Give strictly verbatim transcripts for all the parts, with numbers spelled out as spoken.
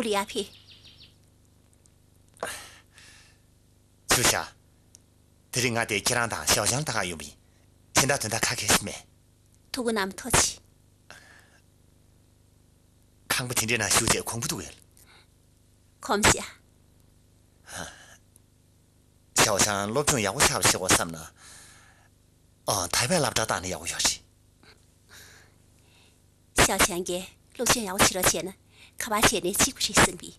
ལ་ཡར་ཕེབས། ཚུལ་ཤ། དེ་རིང་ང་དེ་ཁྱེད་རང་དང་ཞའོ་ཞང་ལྟ་ག་ཡོང་བ་ཡིན། གཞན་དག་དོན་དག་ག་གེ་ཞིག་མེད། ཐུགས་ཁུར་གནང་ཐུགས་རྗེ་ཆེ། ཁང་པ་དེ་འདྲའི་ནང་བཞུགས་བྱས་གོང་བུ་འདུག་གས། གོམས་ཤིག། ཞའོ་ཞང་སློབ་སྦྱོང་ཡག་པོ་ཆགས་པ་བྱེད་དགོས་བསམ་ན། ཨ། ད་བས་སློབ་གྲྭ་བཏང་ན་ཡག་པོ་ཡོད་རེད། ཞའོ་ཞང་གིས་སློབ་སྦྱོང་ཡག་པོ་བྱེད་རོགས་བྱས་ན་ག་པར་བྱས་ནས་གཅིག་པ་རེད་བསམ་གི།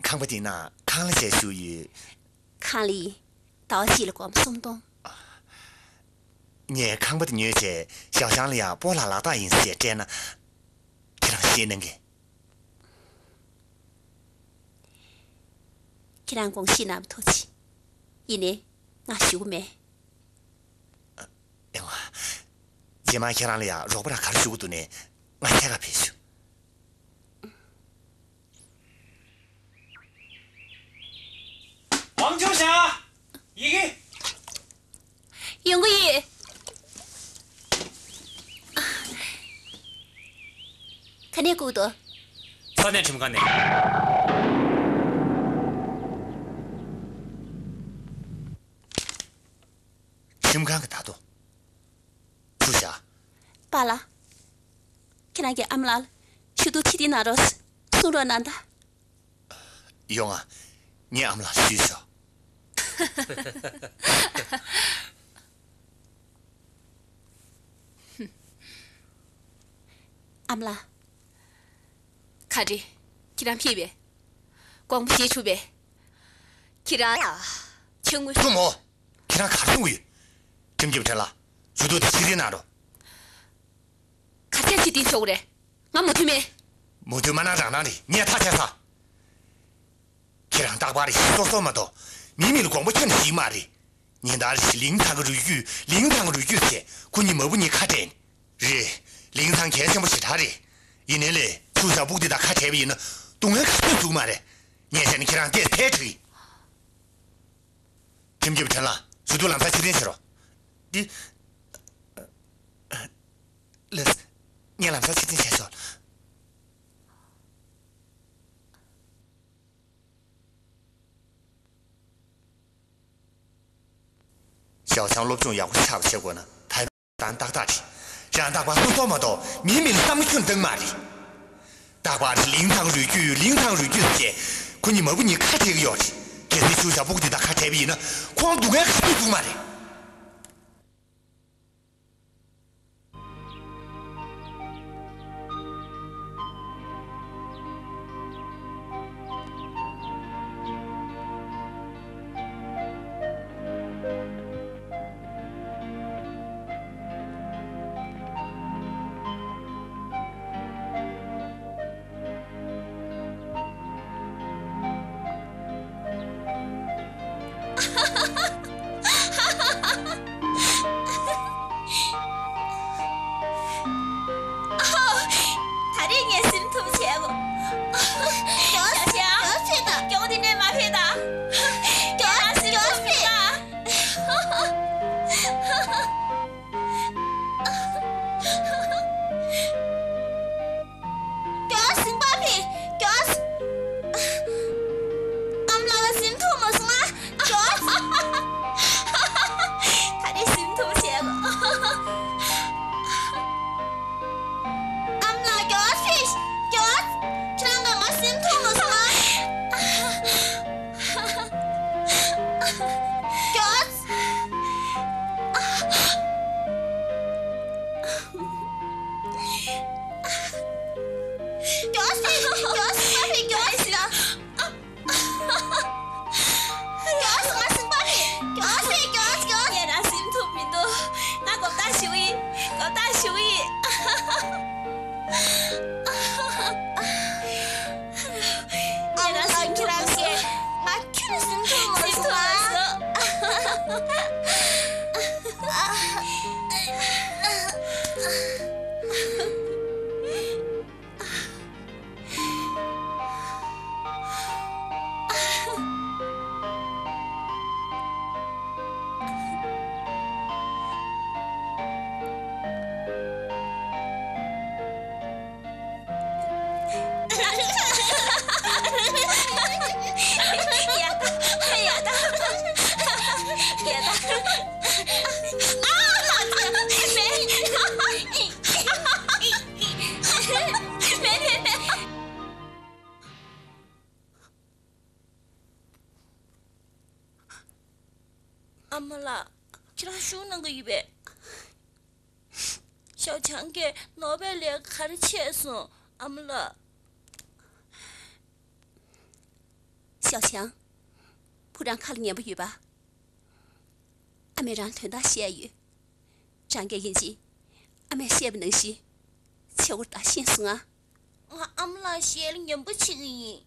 ཁང་པ་འདི་ན་ཁང་གླ་བྱས་བཞུགས་ཡོད། ཁང་གླ་ཡིན། ཟླ་བ་གཅིག་ལ་སྒོར་མོ་སུམ་སྟོང་། ངས་ཁང་པ་འདི་ཉོས་བྱས་ཞའོ་ཞང་ལ་ཡང་སྤོ་ལགས་ལག་རྟགས་ཡིན་ཟེར་སྤྲད་ན། ཁྱེད་རང་ཤེས་གནང་གི། ཁྱེད་རང་དགོངས་བཞེས་གནང་བ་ཐུགས་རྗེ་ཆེ། ཡིན་ནའི་ང་ཞུ་གི་མེད། ཨེ་མ། རྗེས་མ་ཁྱེད་རང་ལ་ཡང་རོགས་པ་རང་ག་རེ་ཞུ་གི་འདུག་ནས་ང་ཐད་ཀར་ཕེབས་ཞུ། ཝང་ཅུན་ཞང་། ཡི་གེ། ཡོང་གི་ཡོད། ག་ནས་སྒུག་འདུག་ས་གནས་ཁྲིམས་ཁང་ནས། ཁྲིམས་ཁང་གི་ད་དོ། ཚུར་བཞག་པཱ་ལགས། ཁྱེད་རང་གི་ཨ་མ་ལགས་ལ་ཞུ་གཏུག་ཕྱིར་འཐེན་གནང་རོགས་གསུང་རོགས་གནང་དང་། ཡོང་ང་། ངས་ཨ་མ་ལགས་ཞུས་ཆོག་ཨ་མ་ལགས། ག་རེ། ཁྱེད་རང་ཕེབས་པས། དགོངས་པ་བཞེས་ཆོག་པས། ཁྱེད་རང་ཡ། ཆུང་ངུ། ཐུ་མོ། ཁྱེད་རང་ག་རེ་གསུང་གི་ཡོད། ཁྲིམས་ཀྱི་ཁྲིམས་ལ། ཞུ་གཏུག་དེ་ཕྱིར་འཐེན་གནང་རོགས། ག་ཚད་ཕྱིར་འཐེན་ཆོག་གི་རེད། ང་མོས་མཐུན་མེད། མོས་མཐུན་མ་གནང་རང་གནང་རེད། ངས་ཐག་བཅད་ཚར། ཁྱེད་རང་རྟག་པར་རེ་ཞིག་སོ་སོ་མ་གཏོགས་མིའི་མིང་ལ་དགོངས་པ་ཁྱོན་ནས་བཞེས་ཀྱི་མ་རེད། ཉིན་ལྟར་རེ་ཞིག་ལིང་ཚང་གི་རུས་རྒྱུད། ལིང་ཚང་གི་རུས་རྒྱུད་ཟེར་ཁོ་གཉིས་མ་བུ་གཉིས་ཁ་བྲལ་ནས། རེད། ལིང་ཚང་གལ་ཆེན་པོ་ཞེ་དྲག་རེད། ཡིན་ནའི་ལས་ཚུར་བཞག་སྤུ་གུ་འདི་དང་ཁ་བྲལ་བ་ཡིན་ན་སྡུག་བསྔལ་ག་ཚོད་འཛུགས་མ་རེད། ངས་བྱས་ན་ཁྱེད་རང་བལྟས་ཐལ་དྲགས་ཡིན། ཁྲིམས་ཀྱི་ཁྲིམས་ལ་ཞུ་གཏུག་ལམ་སང་ཕྱིར་འཐེན་བྱེད་རོགས། འདི། ལགས། ངས་ལམ་སང་ཕྱིར་འཐེན་བྱས་ཆོག་ཞའོ་ཞང་སློབ་སྦྱོང་ཡག་པོ་ཆགས་པ་བྱེད་དགོས་ན་ད་དང་ཏག་ཏག་རེད། རང་རྟག་པར་སོ་སོ་མ་གཏོགས་མིའི་མིང་ལ་བསམ་བློ་ཁྱོན་བཏང་མ་རེད། རྟག་པར་ལིང་ཚང་རུས་རྒྱུད་ལིང་ཚང་རུས་རྒྱུད་ཟེར་ཁོ་གཉིས་མ་བུ་གཉིས་ཁ་བྲལ་གྱི་ཡོད་རེད། གལ་སྲིད་ཆུ་བྱ་སྤུ་གུ་འདི་དང་ཁ་བྲལ་བ་ཡིན་ན་ཁོང་སྡུག་བསྔལ་ག་ཚོད་འཛུགས་མ་རེད། ཨོ། ད་རེས་ངས་སེམས་ཐུམ་བྱས་གོ། མགྱོགས་སེ། མགྱོགས་སེ་ད། མགྱོགས་དེ་ནས་མ་ཕེབས་ད། མགྱོགས་སེ། མགྱོགས་སེ། མགྱོགས་སེ་པ་ཕི། མགྱོགས་སེ། ཨ་མ་ལགས་ལ་སེམས་ཐུམ་མ་སོང་ང་། མགྱོགས་སེ། ད་རེས་སེམས་ཐུམ་བྱས་གོ། ཨ་མ་ལགས་མགྱོགས་སེ། མགྱོགས་སེ། ཁྱེད་རང་ག་མ་སེམས་ཐུམ་མ་སོང་ང་། མགྱོགས་སེ། མགྱོགས་སེ། མགྱོགས་སེ། མ་ཕེབས། མགྱོགས་སེ་ལ། མགྱོགས་སེ། མ་སེམས་པ་ཕེབས། མགྱོགས་སེ། མགྱོགས་སེ། མགྱོགས་སེ། ངས་རང་སེམས་ཐུམ་མི་འདུག་ང་གོ་བརྡ་ཞུ་གི་ཡིན། གོ་བརྡ་ཞུ་གི་ཡིན། ཨ་མ་ལགས་ཁྱེད་རང་གིས་ང་ཁྱོད་སེམས་ཐུམ་མ་སོང་ང་། མ་ལགས། ཁྱེད་རང་ཤུགས་གནང་གི་ཡོད་པས། ཞའོ་ཆང་གིས་ནོར་བའི་ལས་ཀ་ག་རེ་བྱས་སོང་། ཨ་མ་ལགས། ཞའོ་ཆང་། བུ་རང་ཁ་ལ་ཉན་པོ་ཡོད་པ། ཨ་མས་རང་དོན་དག་བཤད་ཡོད། རང་གིས་ཡིན་གཅིག་ཨ་མས་བཤད་པ་ནང་བཞིན་བྱེད་དགོས་ད། ཤེས་སོང་ང་། ང་ཨ་མ་ལགས་ཞལ་ཉན་པོ་བྱེད་ཀྱི་ཡིན།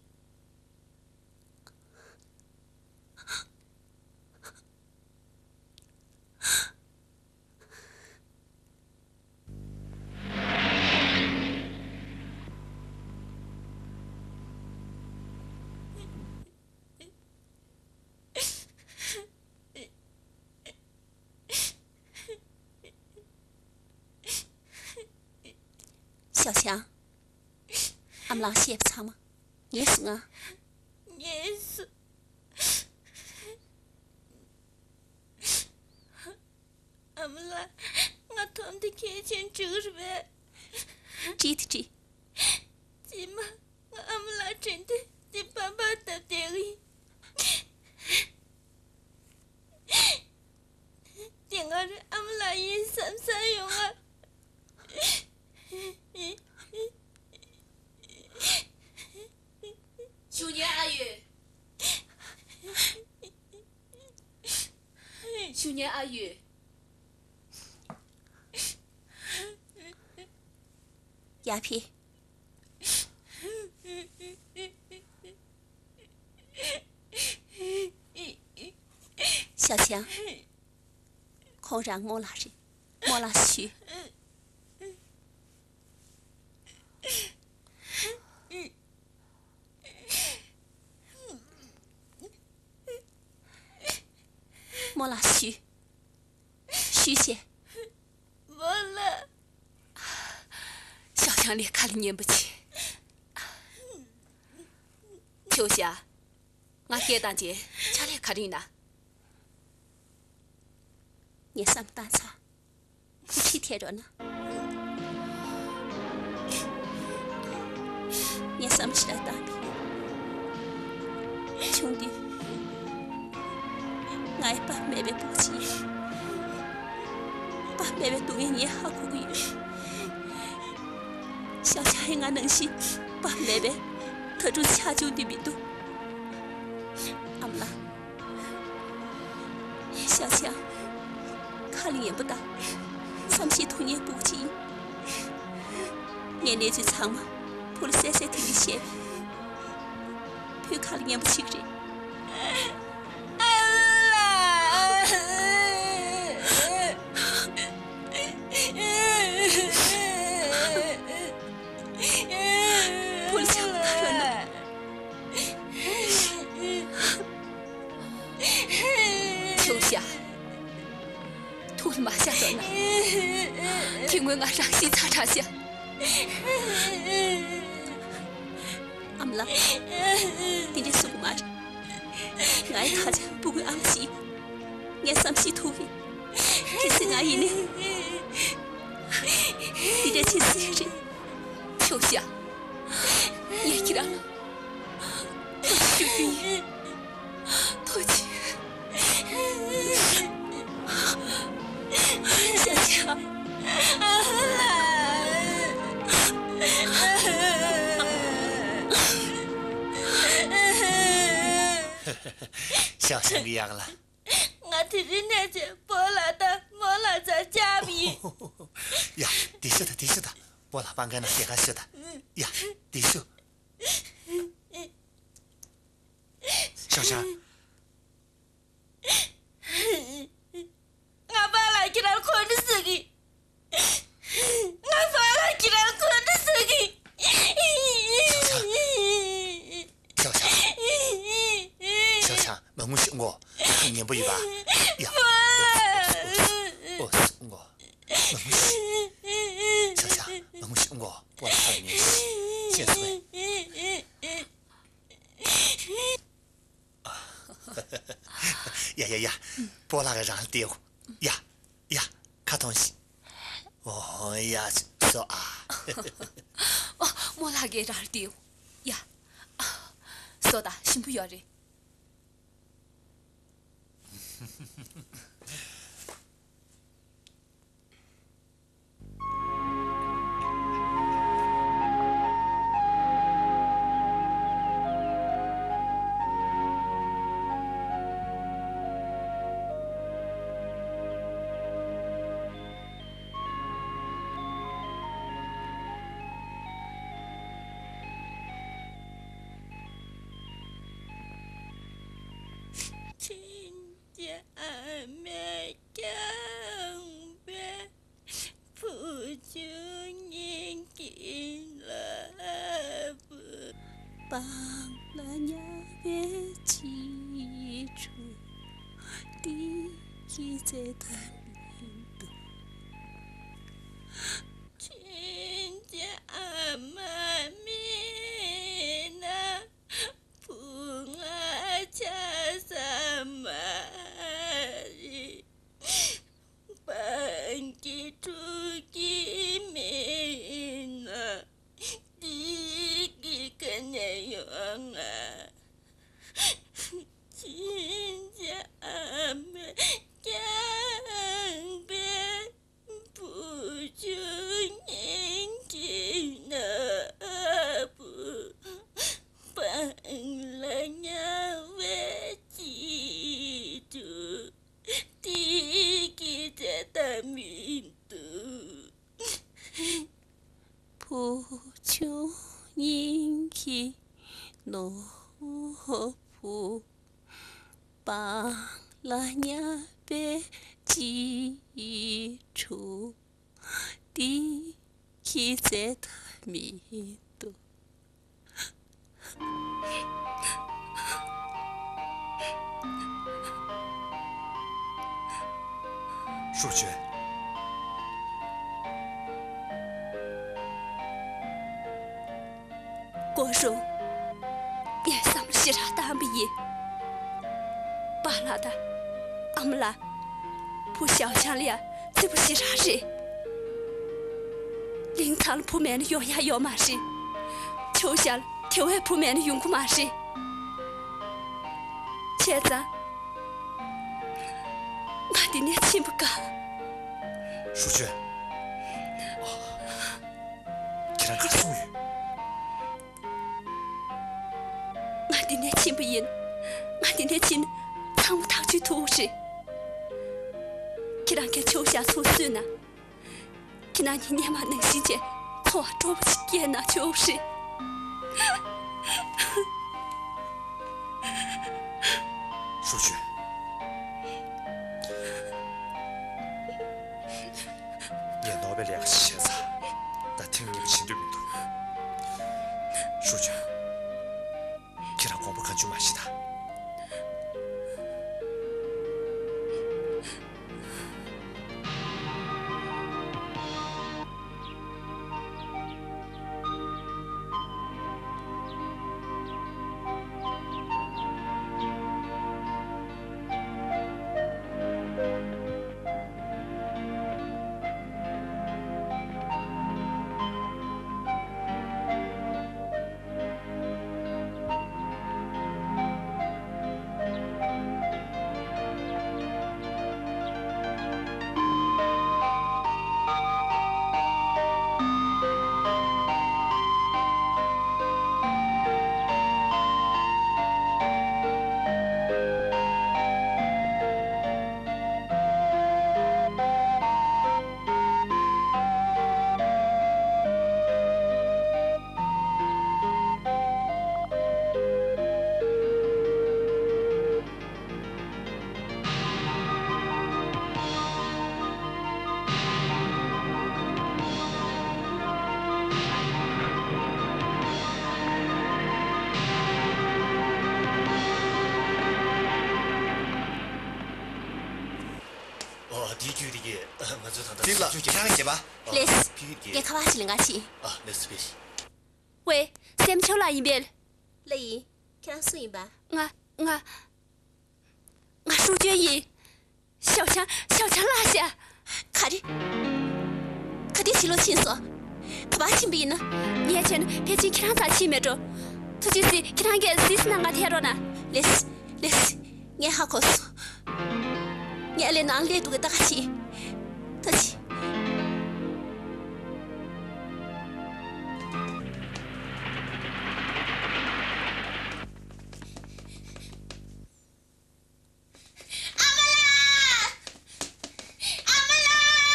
ཞའོ་ཆང་། ཨ་མ་ལགས་བཤད་པ་ཚང་མ་ཉན་སོང་ང་། ཉན་སོང་། ཨ་མ་ལགས། ང་ཐོབ་འདི་གལ་ཆེན་འགྲིག་རེད་པས། འགྲིག་འདི་འགྲིག་རྗེས་མ་ང་ཨ་མ་ལགས་དྲན་དུས་འདི་པར་པར་བཏབ་བསྡད་ཀྱི་ཡིན། འདི་ང་རའི་ཨ་མ་ལགས་ཡིན་བསམ་ས་ཡོང་ང་། གཞོན་ནུ་ཨ་ཡོད། གཞོན་ནུ་ཨ་ཡོད། ཡར་ཕེབས། ཞའོ་ཆང་། ཁོང་རང་རྨོ་ལགས་རེད། རྨོ་ལགས་སུ་ཞུས། རྨོ་ལགས་སུ་ཞུས། ཞུས་ཤིག་རྨོ་ལགས། ཞའོ་ཆང་ལགས་ཁ་ལ་ཉན་པོ་བྱེད། ཆོག་ཤག་ང་སྐད་བཏང་བྱས་ཕྱག་ལས་ག་རེ་ཡིན་ན། ངས་བསམ་བཏང་ཚར། བུ་ཁྲིད་ཐད་རོགས་གནང་། ངས་བསམ་ཞིག་ལ་བཏང་པས། ཆུང་དུས་ང་ཡི་དཔའ་མེད་པའི་བུ་གཅིག་ཡིན། དཔའ་མེད་པའི་སྡུག་བསྔལ་ངས་ཧ་གོ་གི་ཡོད། ཞའོ་ཆང་ཡང་ང་ནང་བཞིན་དཔའ་མེད་པའི་དྭ་ཕྲུག་ཆགས་བཅུག་འདོད་མི་འདུག་ཨ་མ་ལགས། ཞའོ་ཆང་། ཁ་ལ་ཉན་པོ་དང་། བསམ་ཤེས་ཐུབ་མཁན་བུ་གཅིག་ཡིན། ངས་གནས་ཚུལ་ཚང་མ་བུ་ལ་གསལ་གསལ་ཐིང་ཐིང་བཤད་པས། བུས་ཁ་ལ་ཉན་པོ་བྱེད་ཀྱི་རེད། བུ་ལ་ཆང་ཐར་ཡོང་ན། ཆོག་ཤག་ཐུགས་ལ་མ་བཞག་དོ་ན། དེ་སྔོན་ང་རང་ཤི་ཚར་དྲགས་ཤག་ཨ་མ་ལགས། དེ་འདྲ་གསུང་གི་མ་རེད། ང་ཡི་ཁ་ཆ་སྤུ་གུའི་ཨ་མ་ཞིག་ངས་བསམ་ཤེས་ཐུབ་ཀྱི། གལ་སྲིད་ང་ཡིན་ན། འདི་འདྲ་བྱེད་སྲིད་རེད། ཆོག་ཤག་ངས་ཁྱེད་རང་ལ་ཐུགས་རྗེ་ཞུ་རྒྱུ་ཡིན། ཐུགས་རྗེ་ཆེ། ཞའོ་ཆང་། ཞའོ་ཆང་གི་ཡག་ལ། ང་དེ་རིང་ནས་བྱས་སྤོ་ལགས་དང་རྨོ་ལགས་རྩར་བཅར་བ་ཡིན། ཡ། དེ་ཤོད་དང་། དེ་ཤོད་དང་། སྤོ་ལགས་སྤང་ཁན་ན་ཞལ་ཁ་ཤོད་དང་། ཡ། དེ་ཤོད། ཞའོ་ཆང་། ང་པཱ་ལགས་ཁྱེད་རང་ཁོང་ཁྲོ་ཟ་གི། ང་པཱ་ལགས་ཁྱེད་རང་ཁོང་ཁྲོ་ཟ་གི། ཞའོ་ཆང་། ཞའོ་ཆང་། མ་ངུ་ཤོག་གོ། ཁོང་ཉན་པོ་ཡོད་པ། ཡ། ཨོ་སོང་གོ། མ་ངུ་ཤོག་ཞའོ་ཆང་། མ་ངུ་ཤོག་གོ། པཱ་ལགས་ཁ་ལ་ཉན་ཤོག་ཤེས་སོང་ངས། ཡ་ཡ་ཡ། སྤོ་ལགས་ཀྱིས་རང་ལ་བལྟས་འོ། ཡ། ཡ། ཁ་ཐོངས་ཤིག་ཨོ་ཡ། སོ་ཨ། ཨོ། རྨོ་ལགས་ཀྱིས་རང་ལ་བལྟས་འོ། ཡ། སོ་ད་ཞིམ་པོ་ཡོད་རེད། ཨ་མས་བསྐྱངས་པའི་བུ་ཆུང་སྙིང་གི་ལ་བུ། སྤང་ལ་ཉ་བའི་ཅི་ཁྲུ་ཏི་གི་ཙེ་ད་མི་འདུག་ཁྱིམ་གྱི་ཨ་མ་མིན་ན་བུ་ང་ཆ་ས་མ་རེད། སྤང་གི་ཕྲུ་གུ་མིན་ན་འདི་གི་ག་ནས་ཡོང་ང་། ཁྱིམ་གྱི་ཨ་མས་བསྐྱངས་པའི་བུ་ཆུང་སྙིང་གི་ལ་བུ། སྤང་ལ་ཉ་བའི་ཅི་ཁྲུ་ཏི་གི་ཙེ་ད་མི་འདུག་བུ་ཆུང་སྙིང་གི་ནོར་བུ། སྤང་ལ་ཉ་བའི་ཅི་ཁྲུ་ཏི་གི་ཙེ་ད་མི་འདུག་ཧྲུའུ་ཅུན། ཀོ་ཧྲུང་། ངས་བསམ་བློ་ཞེ་དྲག་བཏང་པ་ཡིན། པཱ་ལགས་དང་ཨ་མ་ལགས། བུ་ཞའོ་ཞང་ལ་ཡ་བརྩེ་པོ་ཞེ་དྲག་རེད། ལིང་ཚང་ལ་བུ་མེད་ན་ཡོང་ཡ་ཡོད་མ་རེད། ཆའོ་ཞང་ལ་དེ་བས་བུ་མེད་ན་ཡོང་གི་མ་རེད། བྱས་ཙང་ང་འདི་ནས་ཕྱིན་པ་དགའ། ཧྲུའུ་ཅུན། ཁྱེད་རང་ག་རེ་གསུངས་ཡོད། ང་འདི་ནས་ཕྱིན་པ་ཡིན། ང་འདི་ནས་ཕྱིན་ན་ཚང་མ་ཐག་གཅོད་ཐུབ་རེད། ཁྱེད་རང་གིས་ཆའོ་ཞང་ཚུར་གསོས་ན། ཁྱེད་རང་གཉིས་སྔོན་མ་ནང་བཞིན་བྱས་འཚོ་བ་སྤྲོ་པོ་ཞིག་སྐྱེལ་ན་ཆོག་རེད། ཧྲུའུ་ཅུན། ངས་ནོར་བའི་ལས་ཀ་ཞིག་བྱས་ཚར། ད་ཐེངས་གཉིས་པ་བྱེད་འདོད་མི་འདུག་ཧྲུའུ་ཅུན། ཁྱེད་རང་དགོངས་པ་གང་བྱུང་མ་བཞེས་དང་། ཨོ། དེའི་རྒྱུད་དེ་གིས་ང་ཚོས་ད་ལྟ། ཟིག་ལ་ཁྱེད་རང་གིས་བྱེད་པ། ལེས། ཕི་ཡུལ་གྱི། ངས་ཁ་པར་ཞིག་ལེན་ག་ཕྱིན། ཨ། ལེས་པེ། ཝེ། སེམས་ཆོས་ལགས་ཡིན་པས། ལགས་ཡིན། ཁྱེད་རང་སུ་ཡིན་པ། ང་། ང་། ང་ཧྲུའུ་ཅུན་ཡིན། ཞའོ་ཞང་། ཞའོ་ཞང་ལགས་ཤག་ག་རེ། ག་དུས་ཕྱི་ལོགས་ཕྱིན་སོང་། ག་པར་ཕྱིན་པ་ཡིན་ན། ངས་བྱས་ན་ཕལ་ཆེར་ཁྱེད་རང་རྩར་ཕྱིན་མེད་འགྲོ། ཐུགས་རྗེ་གཟིགས། ཁྱེད་རང་གིས་གཟིགས་གནང་། ང་ཐད་རོགས་གནང་། ལེས། ལེས། ངས་ཧ་གོ་སོང་། ངས་ཨ་ལས་ནང་སླེབས་འདུག་གི། ད་ག་ཕྱིན། ད་ཕྱིན། ཨ་མ་ལགས། ཨ་མ་ལགས།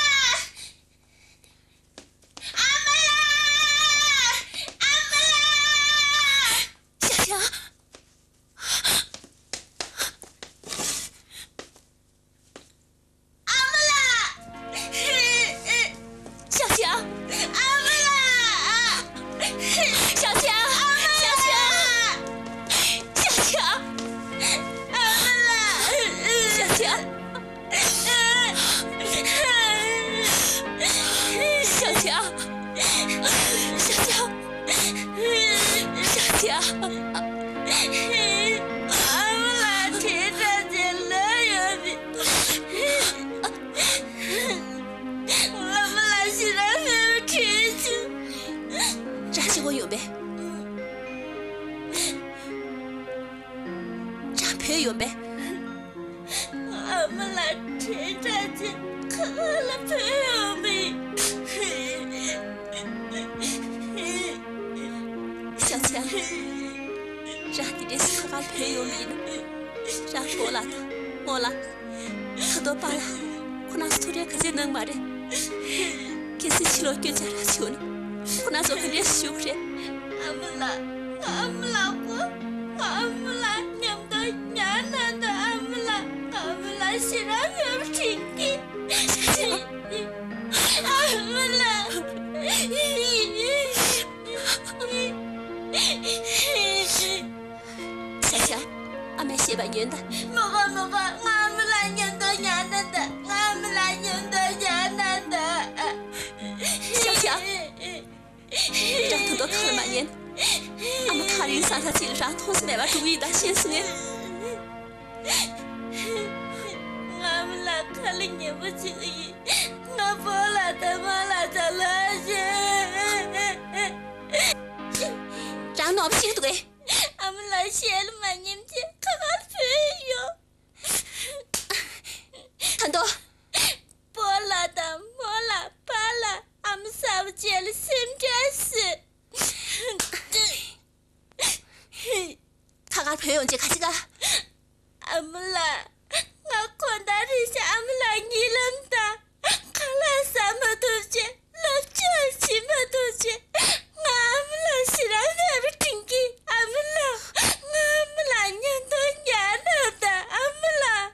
ཨ་མ་ལགས། ཨ་མ་ལགས། ཞའོ་ཞང་། ཞའོ་ཆང་། ཞའོ་ཆང་། ཞའོ་ཆང་། ཨ་མ་ལགས། ཞའོ་ཆང་། ཞའོ་ཆང་། ཞའོ་ཆང་། ཞའོ་ཆང་། ཨ་མ་ལགས་དྲན་དྲགས་བྱས་ལབ་ཡོད་པས། ཨ་མ་ལགས་ཞེ་དྲག་མེད་པ་དྲན་བྱུང་། རང་ཤི་གོ་ཡོང་པས། རང་བུད་ཡོང་པས། ཨ་མ་ལགས་དྲན་དྲགས་བྱས་ཁ་ཁ་ལ་བུད་ཡོང་པས། ཞའོ་ཆང་། རང་དེ་འདྲའི་ཁ་ཁར་བུད་ཡོང་པ་ཡིན་ན། རང་གྲོགས་ལགས་དང་རྨོ་ལགས། ད་དུང་པཱ་ལགས། ཁོ་རང་ཚོ་ཐུགས་ཁྲལ་ག་ཚོད་གནང་མ་རེད། གལ་སྲིད་ཕྱི་ལོགས་སྐྱོད་བྱ་རག་བྱུང་ན། ཁོ་རང་ཚོ་ག་འདྲས་ཞུ་གི་རེད། ཨ་མ་ལགས། ཨ་མ་ལགས་ཁོ། ཨ་མ་ལགས་མཉམ་དུ་ཉལ་ན་ད། ཨ་མ་ལགས། ཨ་མ་ལགས་ཞེ་དྲག་ཡོད་དྲན་གི། ཨ་མ་ལགས། ཞའོ་ཆང་། ཨ་མས་བཤད་པ་ཉོན་དང་། མ་པ་མ་པ། ང་ཨ་མ་ལགས་མཉམ་དུ་ཉལ་ན་ད། ང་ཨ་མ་ལགས་མཉམ་དུ་ཉལ་ན་ད། ཞའོ་ཆང་། རང་ད་དུང་ཁ་ལ་མ་ཉན། ཨ་མ་ཐག་རིང་ས་ས་ཅིག་ལ་རང་མཐོང་ས་མེད་པ་འགྲོ་གི་ཡིན་ད་ཤེས་སོང་ངས། ང་ཨ་མ་ལགས་ཁ་ལ་ཉན་པོ་བྱེད་ཀྱི་ཡིན། ང་སྤོ་ལགས་དང་རྨོ་ལགས་ཚོ་ལ་ཞེ། རང་ནོར་བ་ཤེས་ཀྱི་འདུག་གས། ཨ་མ་ལགས་ཞལ་ལ་མ་ཉན་བྱས་ཁ་ཁར་བུད་ཡོང་། ད་དུང་། སྤོ་ལགས་དང་རྨོ་ལགས། པཱ་ལགས། ཨ་མ་གསར་པ་བཅས་ལ་སེམས་ཁྲལ་བྱེད། ཁ་ཁར་བུད་ཡོང་རྗེས་ག་ཅི་ག་ཨ་མ་ལགས། ང་དགོང་དག་རེ་བཞིན་ཨ་མ་ལགས་གཉིད་ལམ་དང་། ཁ་ལག་ཟ་མ་ཐུབ་བྱས། ལབ་ཕྱོགས་བྱེད་མ་ཐུབ་བྱས། ང་ཨ་མ་ལགས་ཞེ་དྲག་མེད་པ་དྲན་གི། ཨ་མ་ལགས། ང་ཨ་མ་ལགས་མཉམ་དུ་ཉལ་ན་ད། ཨ་མ་ལགས།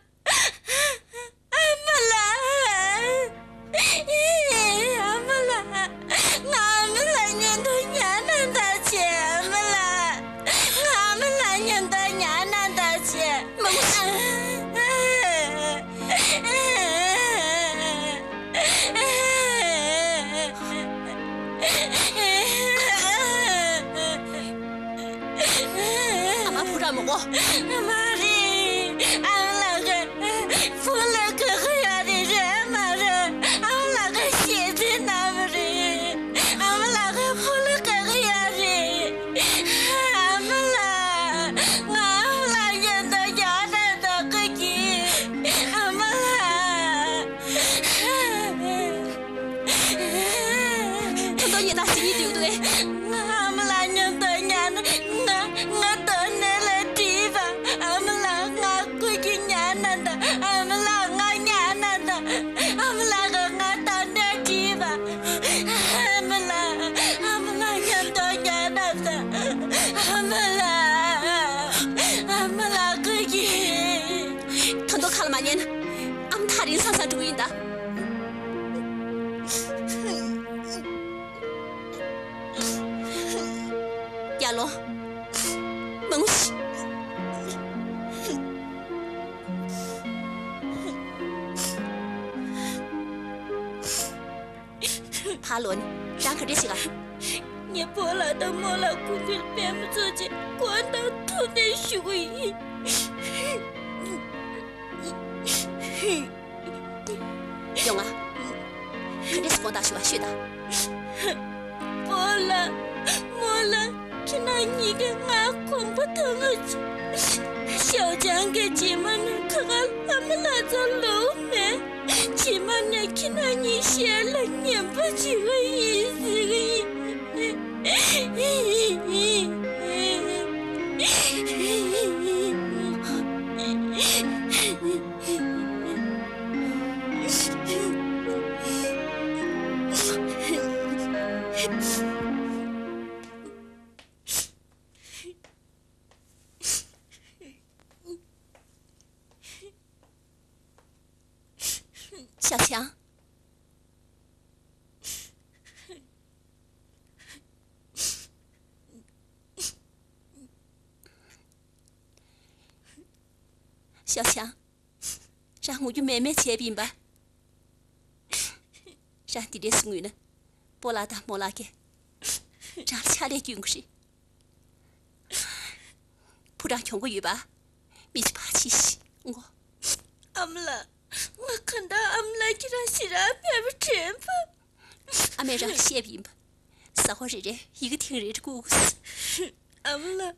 ཨ་མ་ལགས། ཨ་མ་ལགས། ང་ཨ་མ་ལགས་མཉམ་དུ་ཉལ་ན་ད་བྱས། ཨ་མ་ལགས། ང་ཨ་མ་ལགས་མཉམ་དུ་ཉལ་ན་ད་བྱས། མ་མོ། ཨ་མ་བུ་ར་མོ་གོ། མ་རེད། ཨ་མ་ལགས། བུ་ལ་དགའ་གི་ཡོད་རེད་རེད་མ་རེད། ཨ་མ་ལགས་ཀྱིས་ཤེས་ཚད་གནང་བ་རེད། ཨ་མ་ལགས་ཀྱིས་བུ་ལ་དགའ་གི་ཡོད་རེད། ཨ་མ་ལགས། ང་ཨ་མ་ལགས་མཉམ་དུ་ཡོད་རེད་དགའ་གི། ཨ་མ་ལགས། ད་དུང་ཉེ་ད་ཞིག་ཡིན་དུས་དུས། ང་ཨ་མ་ལགས་མཉམ་དུ་ཉལ་ན། ང་ང་དོན་ནས་ལ་བྲིས་པ། ཨ་མ་ལགས་ང་ཁོ་གི་ཉལ་ན་ད། ཨ་མ་ལགས་ང་ཉལ་ན་ད། ཨ་མ་ལགས་ང་དོན་ནས་བྲིས་པ། ཨ་མ་ལགས། ཨ་མ་ལགས་མཉམ་དུ་ཉལ་ན་ད། ཨ་མ་ལགས། ཨ་མ་ལགས་ཁོ་གི། ད་དུང་ཁ་ལ་མ་ཉན། ཨ་མ་ཐག་རིང་ས་ས་འགྲོ་གི་ཡིན་ད། ཡར་ལོངས། མ་ངུ་ཤིག་ཕར་ལོག་ནས་རང་ག་འདྲ་ཞིག་ཨ། ངས་སྤོ་ལགས་དང་རྨོ་ལགས་ཁོང་ཚོའི་པད་མ་ཚོ་ཆེད་དགོངས་དག་ཐུགས་གནས་ཞུ་གི་ཡིན། ཡོང་ང་། ག་འདྲས་དགོངས་དག་ཞུ་བ་ཤོད་དང་། སྤོ་ལགས། རྨོ་ལགས། ཁྱེད་རང་གཉིས་ཀས་ང་དགོངས་པ་དག་ང་ཆོད། ཞའོ་ཅང་གིས་རྗེས་མ་ནས་ཁ་ཁ་ཨ་མ་ལགས་ཚོ་ལོག་མེད། རྗེས་མ་ནས་ཁྱེད་རང་གཉིས་ཞལ་ལ་ཉན་པོ་བྱེད་ཀྱི་ཡིན་ཟེར་གྱི་ཡིན། ཞའོ་ཅང་། ཞའོ་ཞང་། རང་ངུ་རྒྱུ་མེད་མེད་བྱས་པ་ཡིན་པ། རང་འདི་འདྲས་སུ་ངུས་ན། སྤོ་ལགས་དང་རྨོ་ལགས་ཀྱིས་རང་ལ་ཕྱག་ལས་སྐྱོན་གྱི་རེད། བུ་རང་གྱོང་པོ་ཡོད་པ། མི་ཚེ་ཕར་ཕྱིན་ཤིག་ངོ་། ཨ་མ་ལགས། ང་གང་ལྟར་ཨ་མ་ལགས་ཁྱེད་རང་ཞེ་དྲག་ཕེབས་པ་དྲན་པ། ཨ་མས་རང་ལ་བཤད་པ་ཡིན་པ། གཟའ་འཁོར་རེ་རེར་ཡི་གེ་ཐེངས་རེ་རེ་བསྐུར་དགོས། ཨ་མ་ལགས།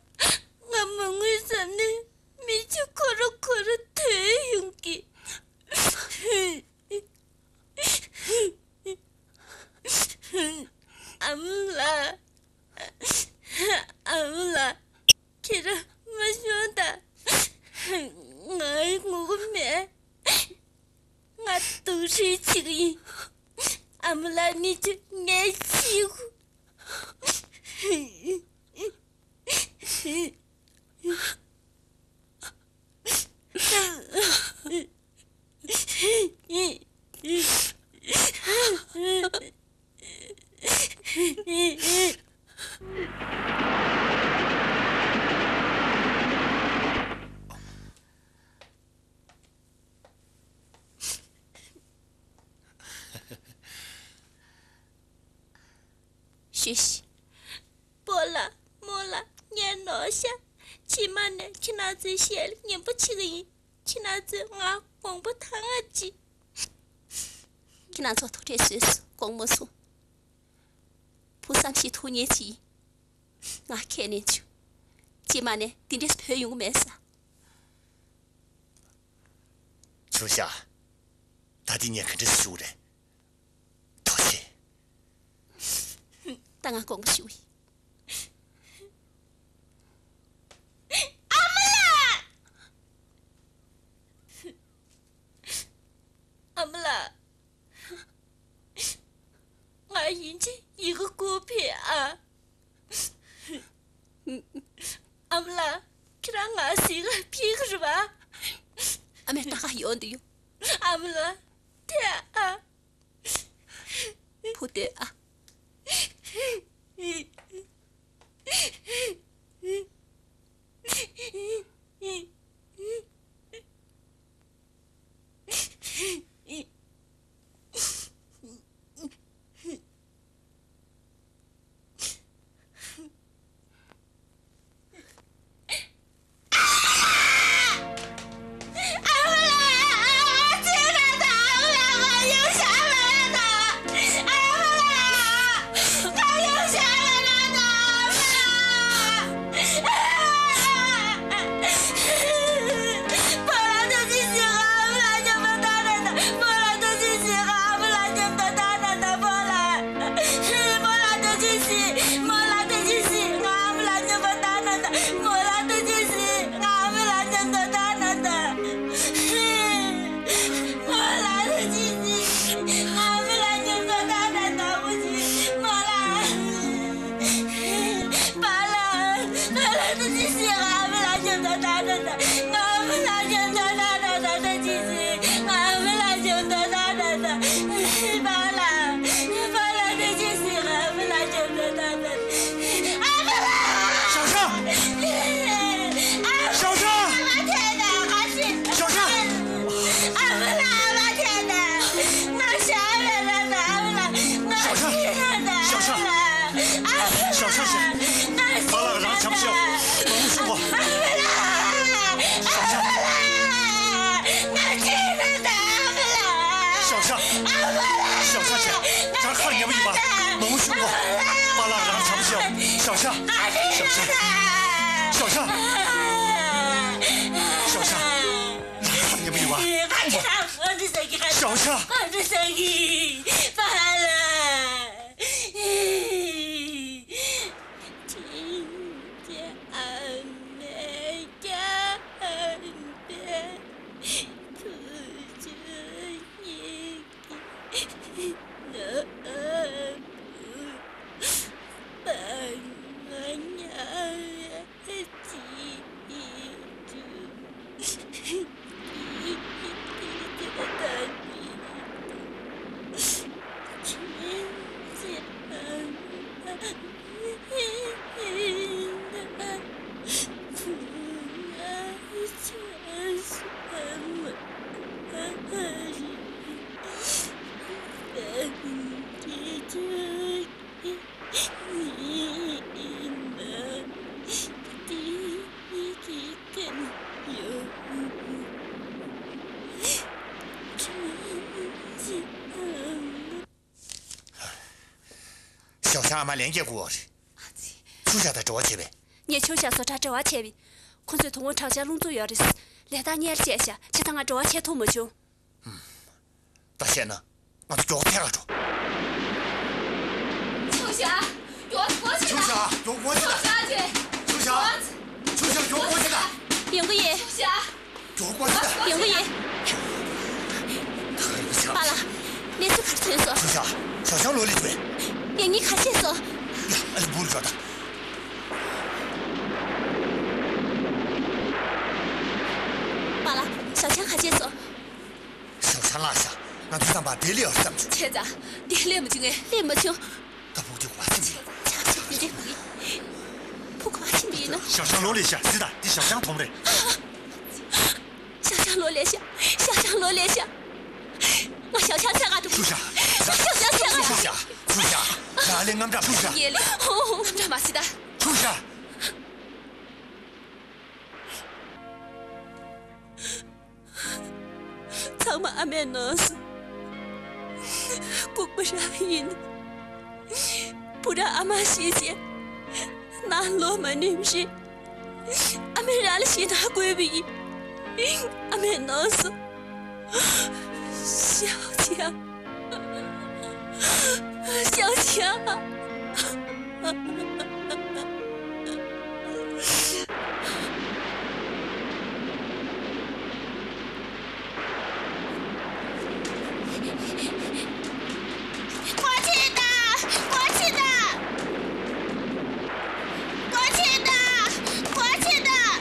ང་མ་ངུས་བསམ་ནས་མིག་ཆུ་ཁོ་ར་ཁོ་ར་ཐོན་ཡོང་གི། ཨ་མ་ལགས། ཨ་མ་ལགས། ཁྱེད་རང་མ་ཤོང་ད། ང་ངུ་གི་མེད། ང་སྡུག་རུས་བྱེད་ཀྱི་ཡིན། ཨ་མ་ལགས་མིག་ཆུ་ངས་ཕྱིས་གོ། ཤེས། སྤོ་ལགས་རྨོ་ལགས་ངས་ནོར་ཤག་ཕྱི་མ་ནས་ཁྱེད་རང་ཚོའི་ཞལ་ལ་ཉན་པོ་བྱེད་ཀྱི་ཡིན། ཁྱེད་རང་ཚོས་ང་དགོངས་པ་དྭངས་པོ་བྱེད། ཁྱེད་རང་ཚོ་ཐུགས་ཁྲལ་བཟོས་སོང་། དགོངས་མ་ཚོམས། བུ་བསམ་ཤེས་ཐུགས་མཉེས་བྱེད། ང་ཁས་ལེན་བྱེད། ཕྱི་མ་ནས་འདི་འདྲས་བུད་ཡོང་གི་མེད་ས། ཆུང་ཤ། ད་དེ་ངས་ག་འདྲས་ཞུ་རེད། ཐུགས་རྗེ་ཆེ། ད་ང་དགོངས་པ་ཞུ་ཡིན། ཨ་མ་ལགས། ཨ་མ་ལགས། ང་ཡིན་གཅིག་ཡི་གེ་བསྐུར་ཕེབས་ཨ། ཨ་མ་ལགས། ཁྱེད་རང་ང་གཟིགས་ག་ཕེབས་ཀྱི་རེད་པ། ཨ་མས་ད་ག་ཡོང་འདོད་ཡོད། ཨ་མ་ལགས། ཐད་ཨ། བུ་སྡོད་ཨ། ཞའོ་ཞང་། ཞའོ་ཞང་། པཱ་ལགས་རང་འཆམ་བྱེད། མ་ངུ་ཤོག་གོ། ཞའོ་ཞང་། ཞའོ་ཞང་། ཞའོ་ཞང་བྱས། ད་ཁར་ཉལ་བ་ཡིན་པ། མ་ངུ་ཤོག་གོ། པཱ་ལགས་རང་འཆམ་བྱེད། ཞའོ་ཞང་། ཞའོ་ཞང་། ཞའོ་ཞང་། ཞའོ་ཞང་། ད་ཁར་ཉལ་བ་ཡིན་པ། ཞའོ་ཞང་། པཱ་ལགས། ཁྱེད་ཀྱི་ཨ་མས་བསྐྱངས་པའི་ཐུགས་རྗེ་ཡིན་གྱི་ན་བུ་པ་ང་ཉལ་བའི་ཅི་ཡིན་ཅུ། ཁྱེད་ཀྱི་ཐུགས་རྗེ་ད་ནི། ཨ་མ་ལན་སྐྱེལ་དགོས་པ་རེད། ཨ་ཙི། ཆུ་ཤ་དང་འབྲེལ་བ་བྱས་པས། ངས་ཆུ་ཤ་བཟོ་གྲྭར་འབྲེལ་བ་བྱས་པས། ཁོ་ཚོས་དོ་དགོང་དྲག་ཆར་རླུང་འཚུབ་ཡོད་རེད། ལས་ཐག་ཉེ་རུ་བཅད་ཤག་བྱས་ཙང་ང་འབྲེལ་བ་བྱེད་ཐུབ་མ་བྱུང་། ད་བཤད་ན། ང་ཚོ་མགྱོགས་ཚད་ལ་འགྲོ། ཆུ་ཤ། མགྱོགས་སྒོ་ཕྱེ་ཆུ་ཤ། དང་། མགྱོགས་སྒོ་ཕྱེ་ཆུ་དང་། ཤ་ཅེ། ཆུ་ཤ། ཆུ་ཤ། མགྱོགས་སྒོ་ཕྱེ་དང་། ཡོང་གི་ཡིན། ཆུ་ཤ། མགྱོགས་སྒོ་ཕྱེ་དང་། ཡོང་གི་ཡིན། ད་རེས་པ་ཆགས། པཱ་ལགས། གནས་ཚུལ་ག་རེ་ཐོན་སོང་། ཆུ་ཤ། ཞའོ་ཞང་ལོག་སླེབས་བྱུང་བས། ངས་གཉིད་ཁ་ཤས་སོང་། ཡ། ཨ་ལེ་འབུར་འགྲོ་དང་། པཱ་ལགས། ཞའོ་ཞང་ག་བྱས་སོང་། ཞའོ་ཞང་ལགས་ཤག་ང་ཚོ་བསམ་པར་འདིར་སླེབས་ཡོད་བསམ་བྱུང་། བྱས་ཙང་འདིར་སླེབས་མ་བྱུང་ངས། སླེབས་མ་བྱུང་། ད་ཕུག་དེ་ག་པར་ཕྱིན་པ་ཡིན། ཆ་ཆ་འདི་འདྲའི་ཕུག་ཡིན། ཕུག་ག་པར་ཕྱིན་པ་ཡིན་ནམ། ཞའོ་ཞང་ལོག་སླེབས་ཤག་ཟེར་དང་། འདི་ཞའོ་ཞང་གདོང་རེད། ཞའོ་ཞང་ལོག་སླེབས་ཤག་ཞའོ་ཞང་ལོག་སླེབས་ཤག་ང་ཞའོ་ཞང་འཚོལ་ག་འགྲོ། ཆུ་ཤ། ང་ཞའོ་ཞང་འཚོལ་ག་ཆུ་འགྲོ། ཤ། ཆུ་ཤ། ད་ལས་དངངས་སྐྲག་ཆུ་ཤ། ཡེ་ལེ། དངངས་སྐྲག་མ་བྱེད་ད། ཆུ་ཤ། ཚང་མ་ཨ་མས་གནང་སོང་། ལྐུགས་པ་རང་ཡིན། བུ་ར་ཨ་མ་ཤི་རྗེས་ནང་ལོག་མ་ནུས་པ་རེད། ཨ་མས་རང་ལ་ཞེད་སྣང་བསྐུལ་བ་ཡིན། ཨ་མས་གནང་སོང་། ཞའོ་ཞང་། ཞའོ་ཞང་། སྒོ་ཕྱེ་དང་། སྒོ་ཕྱེ་དང་། སྒོ་ཕྱེ་དང་། སྒོ་ཕྱེ་དང་།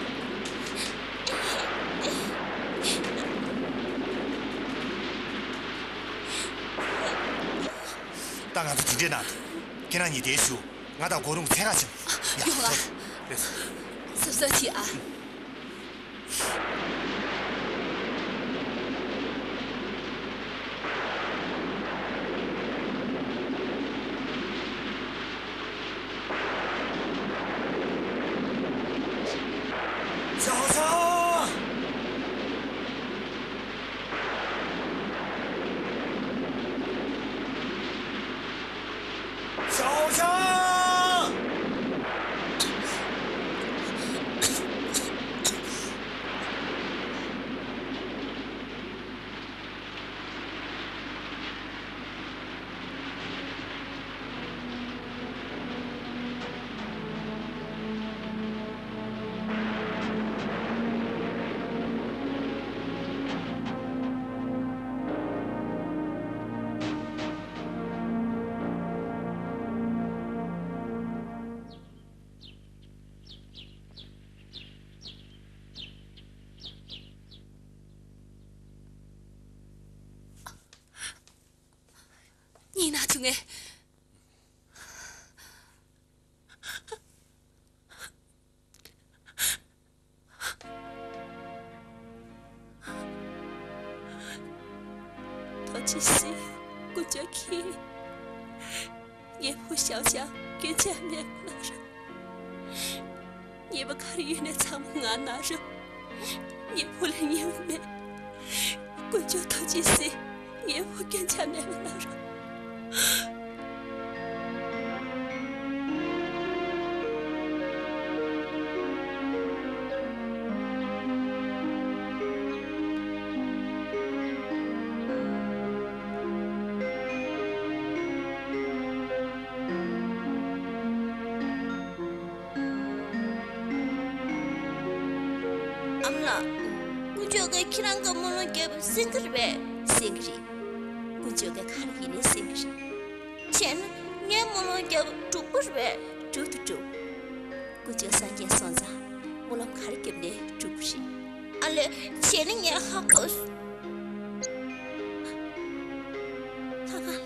ད་ང་ཚོ་དེ་འདྲའི་ནང་དུ། ཁྱེད་རང་གཉིས་དེར་བཞུགས། ང་དང་སྒོ་རུང་འཚོལ་ག་ཕྱིན། ཡ། ཡོང་ལ། ལགས་སོ། གཟབ་གཟབ་བྱེད་ཨ། ཞའོ་ཞང་། ཞའོ་ཞང་། སྙིང་ནག་བྱུང་ངས། ཐུགས་རྗེ་གཟིགས། དཀོན་མཆོག་མཁྱེན། ངའི་བུ་ཞའོ་ཞང་སྐྱོན་ཆ་མེད་པ་གནང་རོགས། ཉེས་པ་ག་རེ་ཡོད་ནའི་ཚང་མ་ང་གནང་རོགས། ངའི་བུ་ལ་ཉེས་པ་མེད། དཀོན་མཆོག་ཐུགས་རྗེ་གཟིགས། ངའི་བུ་སྐྱོན་ཆ་མེད་པ་གནང་རོགས། ཨ་མ་ལགས། དཀོན་མཆོག་གིས་ཁྱེད་རང་གི་སྨོན་ལམ་རྒྱབ་པ་གསན་གྱི་རེད་པས། གསན་གྱི་རེད། དཀོན་མཆོག་གིས་ག་རེ་ཡིན་ནའི་གསན་གྱི་རེད། བྱས་ན་ངས་སྨོན་ལམ་རྒྱབ་པ་འགྲུབ་ཀྱི་རེད་པས། འགྲུབ་ཏུ་འགྲུབ། དཀོན་མཆོག་སངས་རྒྱས་སོང་ཙང་སྨོན་ལམ་ག་རེ་རྒྱབ་ནའི་འགྲུབ་ཀྱི་རེད། ཨ་ལས། བྱས་ན་ངས་ཧ་གོ་སོང་། ལྷ་ཁང་ལ།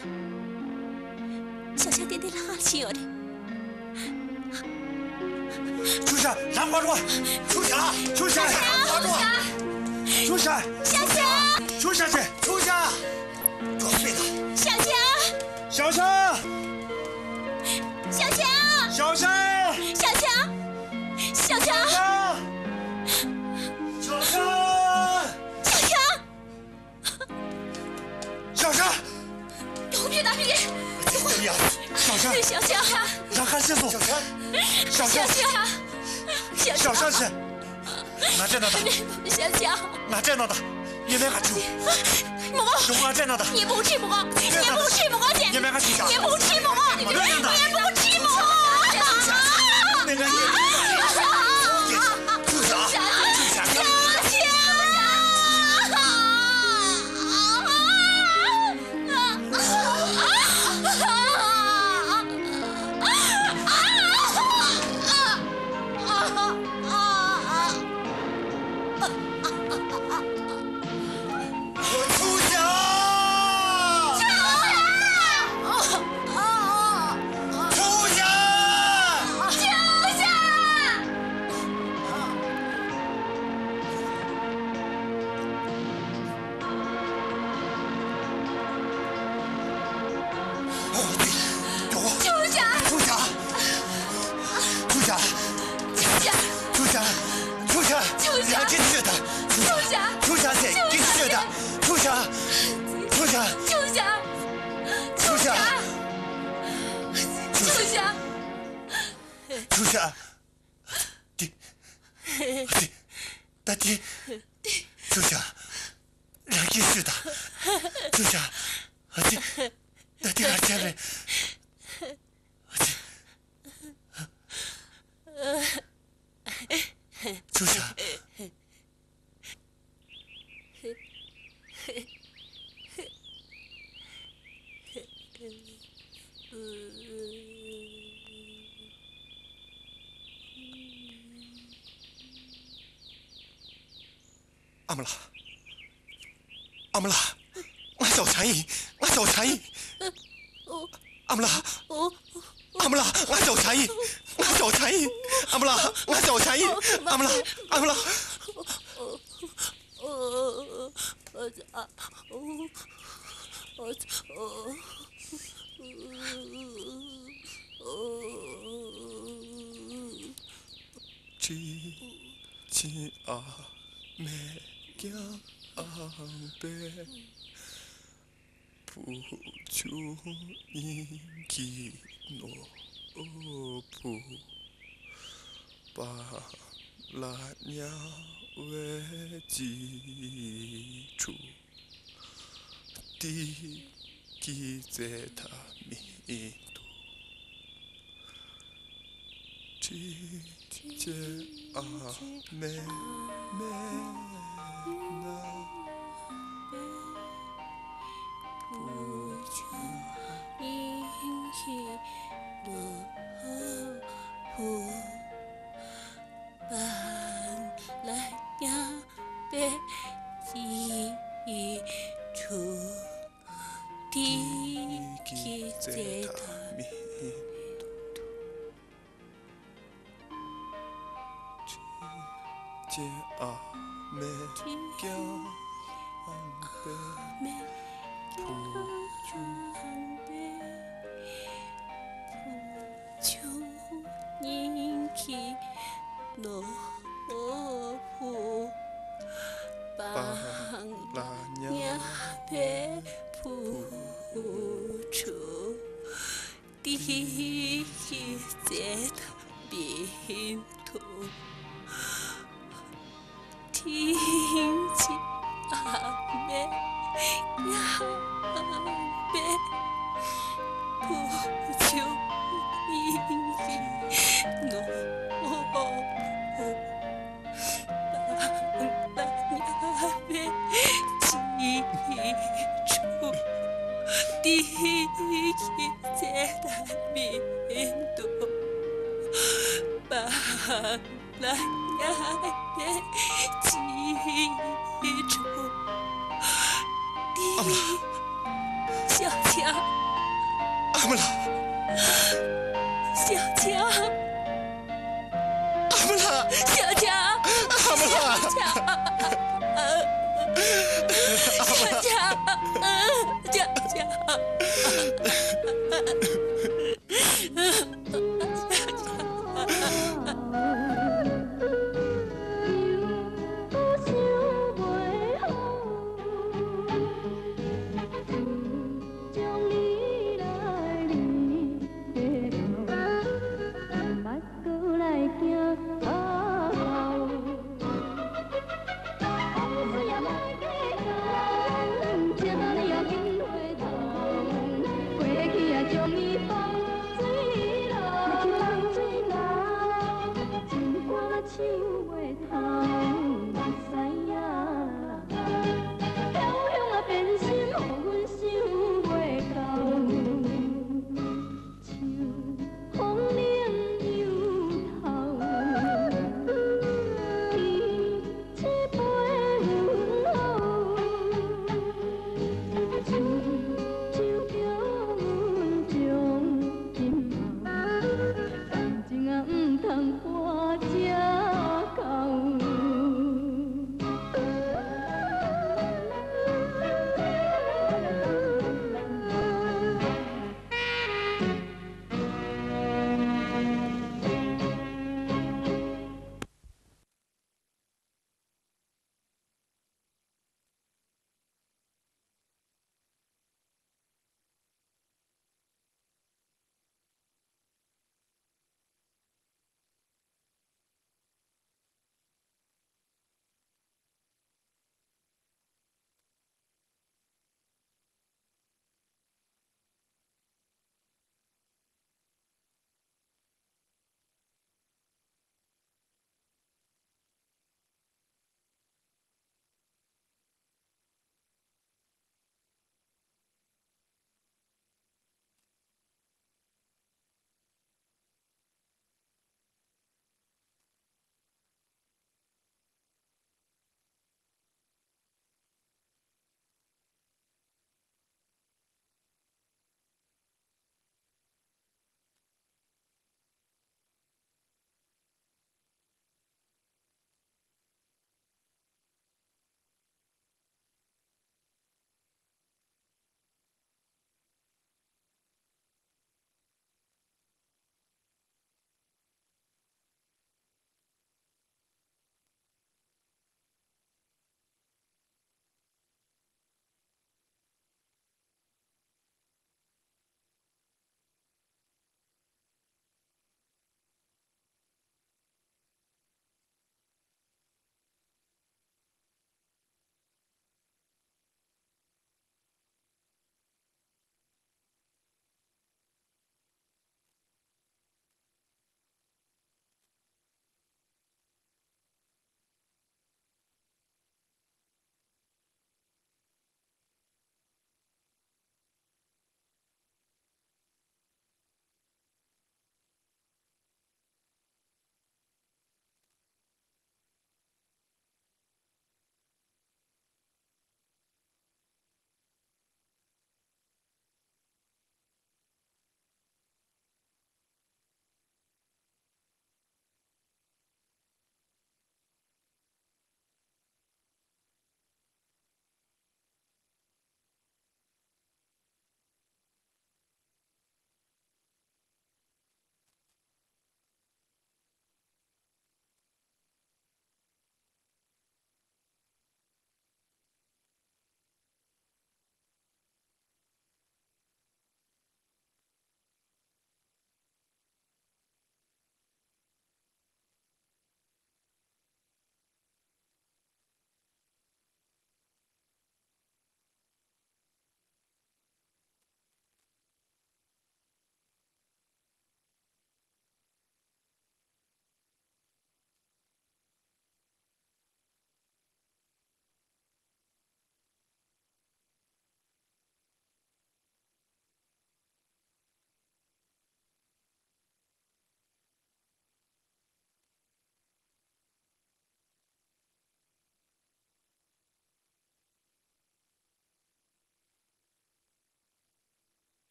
ཞའོ་ཞང་ཏན་ཏན་ལྷ་ཁང་ལ་ཕྱིན་ཡོད་རེད། ཆུ་ཤ་ལམ་མ་འགྲོ། ཆུ་ཤ། ཆུ་ཤ་ལམ་མ་འགྲོ། ཆུ་ཤ། ཞའོ་ཞང་། ཆུ་ཤ་ཅེ། ཆུ་ཤ། མགྱོགས་པོ་ལ། ཞའོ་ཞང་། ཞའོ་ཞང་། ཞའོ་ཞང་། ཞའོ་ཞང་། ཞའོ་ཞང་། ཞའོ་ཞང་། ཞའོ་ཞང་། ཞའོ་ཞང་། ཞའོ་ཞང་། མགྱོགས་པོ་ཕེབས་དང་ཕེབས་ཀྱི། ཡ། ཞའོ་ཞང་། ཞའོ་ཞང་། 小强，小强，小强，ང་སྤྲད་གནང་དང་། 小强，ང་སྤྲད་གནང་དང་། ཉི་མའི་ཁ་ཆུ། མོ། ང་སྤྲད་གནང་དང་། ཉི་མ་ཁྲིད་མོ། ཉི་མ་ཁྲིད་མོ། ཉི་མའི་ཁ་ཆུ། ཉི་མ་ཁྲིད་མོ། ཉི་མ་ཁྲིད་མོ། ད་དེ། ཆུ་བཞག་རང་གིས་ཤོད་དང་། ཆུ་བཞག་ཨ་ཙི། ད་དེ་གར་བྱས་རེད། ཨ་ཙི། ཆུ་བཞག་ཨ་མ་ལགས། ཨ་མ་ལགས། ང་ཞའོ་ཆང་ཡིན། ང་ཞའོ་ཆང་ཡིན། ཨ་མ་ལགས། ཨ་མ་ལགས། ང་ཞའོ་ཆང་ཡིན། ང་ཞའོ་ཆང་ཡིན། ཨ་མ་ལགས། ང་ཞའོ་ཆང་ཡིན། ཨ་མ་ལགས། ཨ་མ་ལགས། ཁྱེད་ཁྱེད་ཨ་མའི་རྐྱང་པའི་བུ་ཆུང་སྙིང་གི་ནོར་བུ། པཱ་ལགས་དམྱལ་བའི་གཅེས་ཕྲུག་དེ་གིས་བཙལ་ཐབས་མི་འདུག་ཁྱེད་ཁྱེད་ཨ་མའི་མནལ་ན་བུ་ཆུང་སྙིང་གི་ནོར་བུ། པཱ་ལགས་དམྱལ་བའི་གཅེས་ཕྲུག་དེ་གིས་བཙལ་ཐབས་མི་འདུག་ཁྱེད་ཨ་མའི་རྐྱང་པའི་བུ་ཆུང་། བུ་ཆུང་སྙིང་གི་ནོར་བུ། པཱ་ལགས་དམྱལ་བའི་བུ་ཆུང་། དེ་གིས་བཙལ་ཐབས་མི་འདུག་ཁྱེད་ཨ་མའི་དམྱལ་བའི་བུ་ཆུང་སྙིང་གི་ནོར་བུ། པཱ་ལགས་དམྱལ་བའི་གཅེས་ཕྲུག་དེ་གིས་བཙལ་ཐབས་མི་འདུག་པཱ་ལགས་དམྱལ་བའི་གཅེས་ཕྲུག་དེ། ཨ་མ་ལགས། ཤ་ཆ། ཨ་མ་ལགས། ཤ་ཆ། ཨ་མ་ལགས། ཤ་ཆ། ཨ་མ་ལགས། ཤ་ཆ། ཤ་ཆ། ཤ་ཆ།